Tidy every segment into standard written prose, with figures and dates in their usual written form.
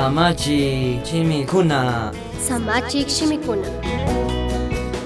Samachik shimikuna. Samachik shimikuna.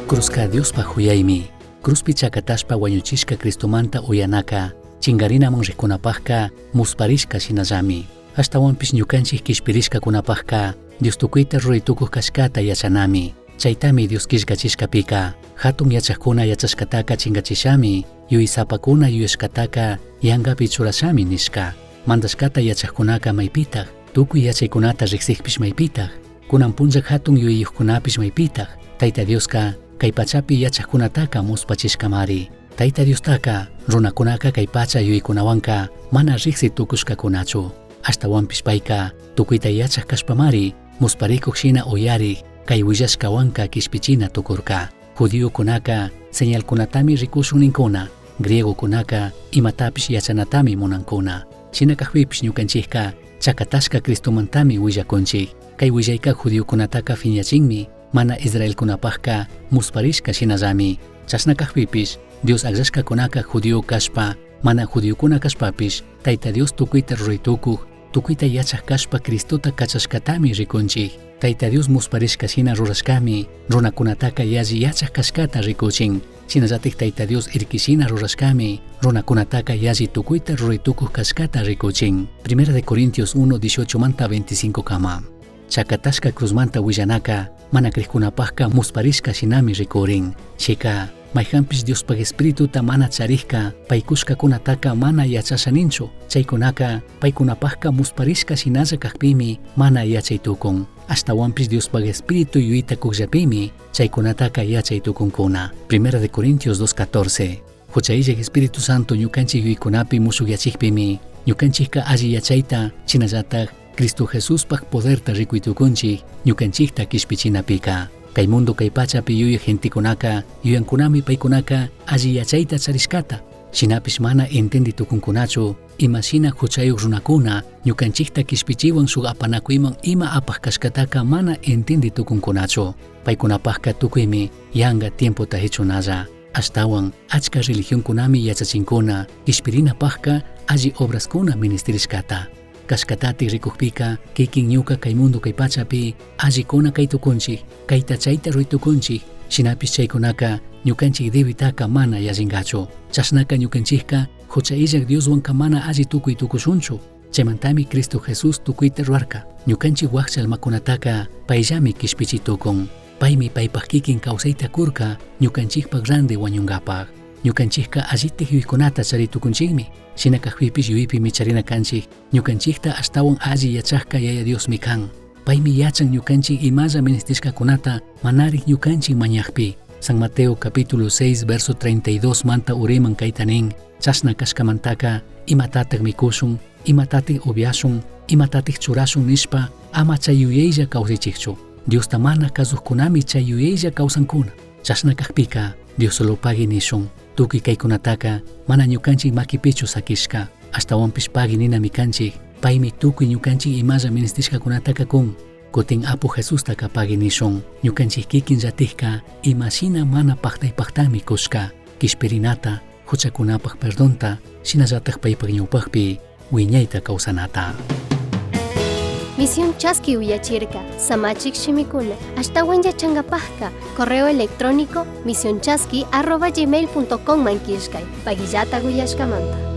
Cruzca Diospaj juyaimi. Cruzpi chacatashpa huañuchishca Cristomanta uyanaka, chingarinaman rijcunapajca musparishca shinallami. Ashtahuanpish ñucanchij quishpirishcacunapajca Dios tucuita rurai tucuj cashcata yachanami. Chaitami Dios quillcachishcapica, jatun yachajcuna yachashcataca chingachishami, yuyaisapacuna yuyashcataca yangapi churashami nishca. Mandashcata yachajcunaca maipitaj, tucui yachaicunata rijsijpish maipitaj, cunan punlla jatun yuyaiyujcunapish maipitaj, Taita Diosca cai pachapi yachajcunataca muspachishcamari. Taita Diostaca runacunaca cai pacha yuyaicunahuanca mana rijsi tucushcacunachu. Ashtahuanpish paica tucuita yachaj cashpamari musparicuj shina uyarij cai huillashcahuanca quishpichina tucurca. Judiocunaca señalcunatami ricushun nincuna, griegocunaca imatapish yachanatami munancuna. Shina cajpipish ñucanchijca chacatashca Cristomantami huillacunchij. Cai huillaica judiocunataca fiñachinmi, mana israelcunapajca musparishca shinallami. Chashna cajpipish Dios agllashcacunaca judío cashpa, mana judiocuna cashpapish, Taita Dios tucuita rurai tucuj, tucuita yachaj cashpa Cristota cachashcatami ricunchij. Taita Dios musparishca shina rurashcami, runacunataca yalli yachaj cashcata ricuchin. Shinallataj Taita Dios irqui shina rurashcami, runacunataca yalli tucuita rurai tucuj cashcata ricuchin. Primera de Corintios 1, 18 manta 25 cama. Chacatashca cruzmanta huillanaca, mana crijcunapajca musparishca shinami ricurin. Chica, maijanpish Diospaj Espirituta mana charijca, paicushcacunataca mana yachasha ninchu. Chaicunaca, paicunapajca musparishca shinalla cajpimi mana yachai tucun. Ashtahuanpish Diospaj Espíritu yuyaita cujllapimi, chaicunataca yachai tucuncuna. Primera de Corintios 2.14. Jucha illaj Espíritu Santo ñucanchij yuyaicunapi mushujyachijpimi, ñucanchijca alli yachaita, shinallataj Cristo Jesuspaj poderta ricui tucunchij, ñucanchijta quishpichinapica. Cai mundo cai pachapi yuyaj gentecunaca, yuyancunami paicunaca alli yachaita charishcata. Shinapish mana entendi tucuncunachu, ima shina juchayuj runacuna ñucanchijta quishpichihuan shuj apanacuiman ima apaj cashcataca mana entendi tucuncunachu. Paicunapajca tucuimi yanga tiempota jichunalla. Ashtahuan achca religioncunami yachachincuna quishpirinapajca alli obrascuna ministirishcata. Cashcatati ricujpica, quiquin ñuca cai mundo cai pachapi allicuna cai tucunchij, caita chaita rurai tucunchij, shinapish chaicunaca ñucanchij debitaca mana yallingachu. Chashnaca ñucanchijca jucha illaj Dioshuanca mana alli tucui tucushunchu. Chaimantami Cristo Jesús tucuita rurarca. Ñucanchij huajcha almacunataca paillami quishpichi tucun. Paimi paipaj quiquin causaita curca ñucanchijpaj randi huañungapaj. Ñucanchijca allitaj yuyaicunata chari tucunchijmi. Shina cajpipish yuyaipimi charina canchij. Ñucanchijta ashtahuan alli yachajca Yaya Diosmi can. Paimi yachan ñucanchij imalla ministishcacunata manarij ñucanchij mañajpi. San Mateo capítulo 6 verso 32 manta uriman caita nin, chashna cashcamantaca imatataj micushun, imatataj ubyashun, imatataj churashun nishpa ama chay yuyailla causaichijchu. Diosta mana cazujcunami chay yuyailla causancuna. Chashna cajpica Dios solo pagui nishun. Tucui caicunataca mana ñucanchij maquipichu saquishca. Ashtahuanpish pagui ninami canchij. Paimi tucui ñucanchij imalla ministishcacunataca cun. Cutin Apu Jesustaca pagui nishun. Ñucanchij quiquin llatikca ima shina mana pajtai pajtami cushca. Quishpirinata, juchacunapaj perdonta, shinallataj paipaj ñaupajpi huiñaita causanata. Misión Chaski uyachirka, Samachik shimikuna, ashtahuan yachangapajka, correo electrónico misionchaski@gmail.com man killkay, paguillata uyashkamanta.